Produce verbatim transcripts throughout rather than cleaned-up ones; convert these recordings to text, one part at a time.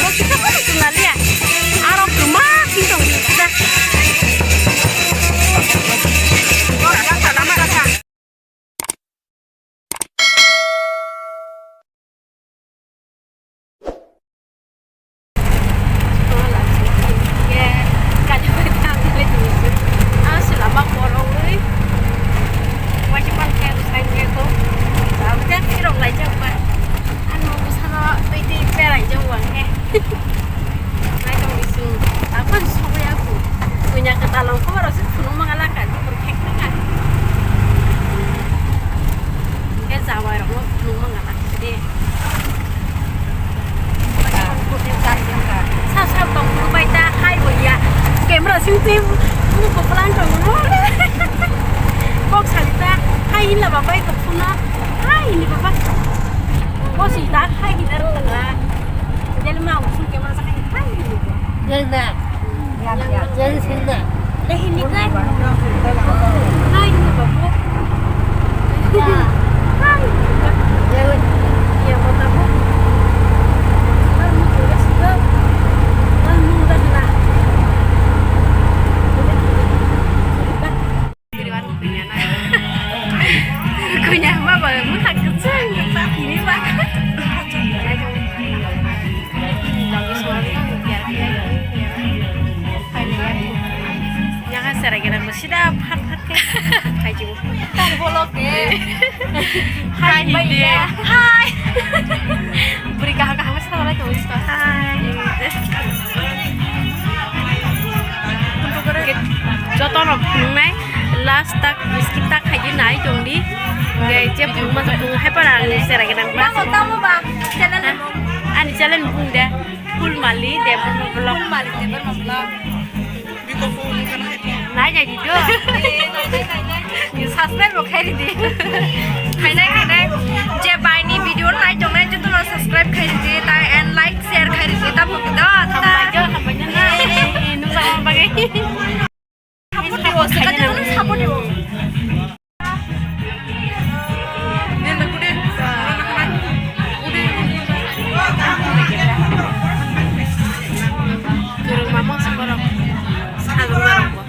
Bo kisa phano chwng lalia. Aro kwma sing tong da. Ano bwsano twi twi berai jokma khe. Naitong bising, takon sokya ku. Kunya kwtal rok kobo rok se phunuk mangala ka, dipor khek nang ka. Hingke jawai rok no phunuk mangala de. Sa sa tong phunuk bai ta hai bo ya. Camera sing twi phunuk ko plang tong no. Kok sa ta hai hinla ba bai ko phuna. Hai hinni baba. Bo si ta hai hinna ro ta. Jelma usung ke mana sakai hai ni ko. Jelma. Jel sinna. Lehin ni kai. Hai ni ko. Hai. Jel. Ya kota ko. Kan mu ko gas ko. Kan mu gas na. Kunya ma ba mukha kwchang kwchang tini ba. Yaha serai gana sida phat phat khe. Hai jibo. Tang bolok de. Hai hindi. Hai. Buri kaham kaham sa wala to isko. Hai. Joto no phunuknai last tak skip tak khaidi nai tongdi. Hingke je phunukma phunuk hai para ang serai gana. Tamo tamo ba channel. Ani channel bung de. Full Mali Debbarma vlog. Full Mali Debbarma vlog. Nai nai di do. Subscribe bo khai di. Khainai khainai. Je bai ni video nai tongnai joto no subscribe khai di. Tai and like share khai di. Ta bo do. Hambai jo, hambai jo na. Nung sama bagai. Support dibo, saka jano support dibo. Kwrwngma mangsa borok. Sajwk narwkbo.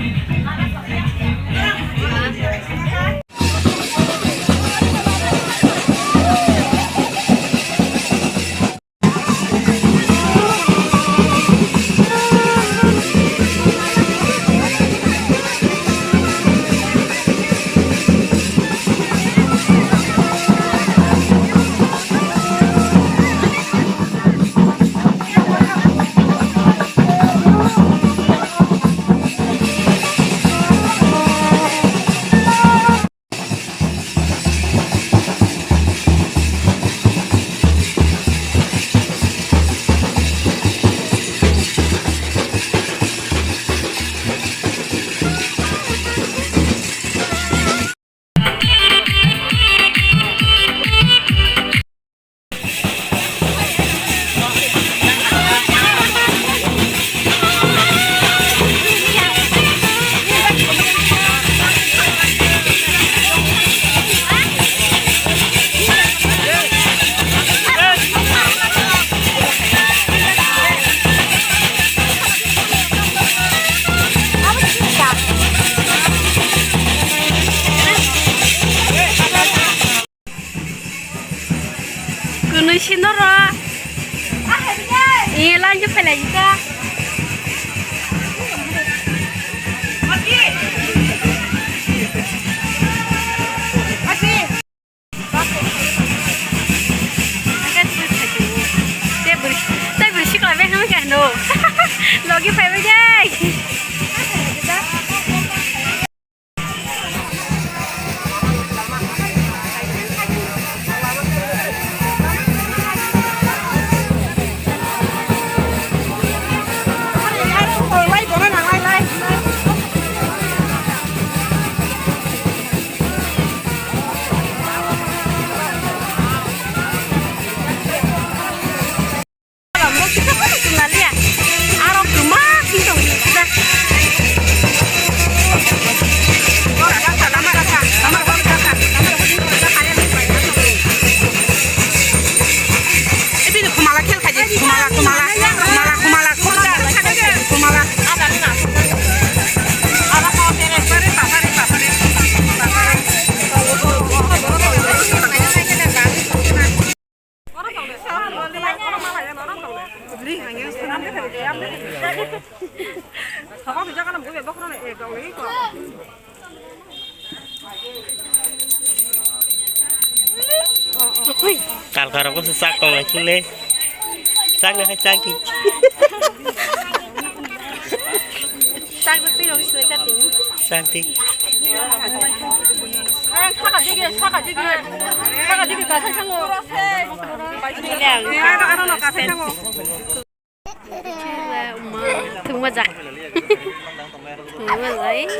Kwnwi se norok. Ee, lanjo phailai kha. Tei bwrwi, tei bwrwi sikla bai hamya khe ano. Logi phaibai de. Aro kwma sing tong da. Ebini khumala khel khaji, khumala, khumala. Kalkarok se sak tong lai sile. Sak na khai sak di. Sak sak twi rong sile ka tini. Sak di. Saka jige, saka jige. Saka jige ka sai sango. Ile ang. Ano no ka sai sango. Thwngma jak. Thwngma jak.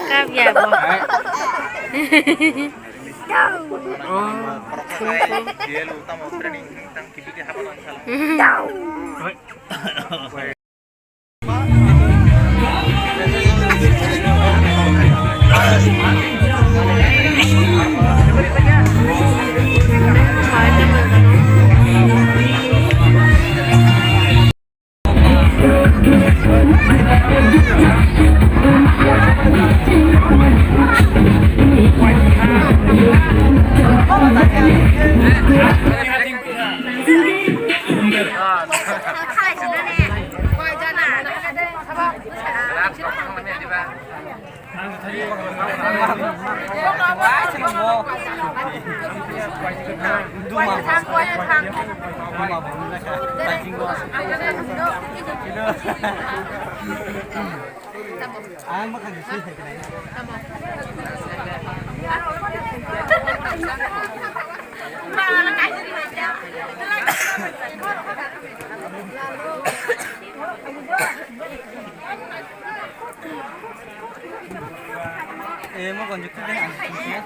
Kabya bo. Eh, mo konjuk tu deh, ang sini.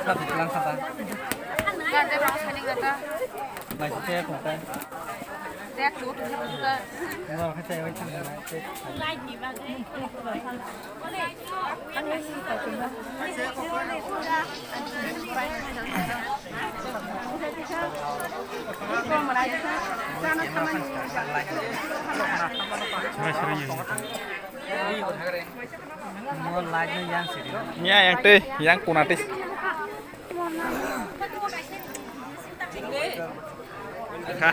Sa bilang sa ta. Mai se ko ta. Mo ka chai wai thang na. Nya yang tei, yang kuna tei. Ha.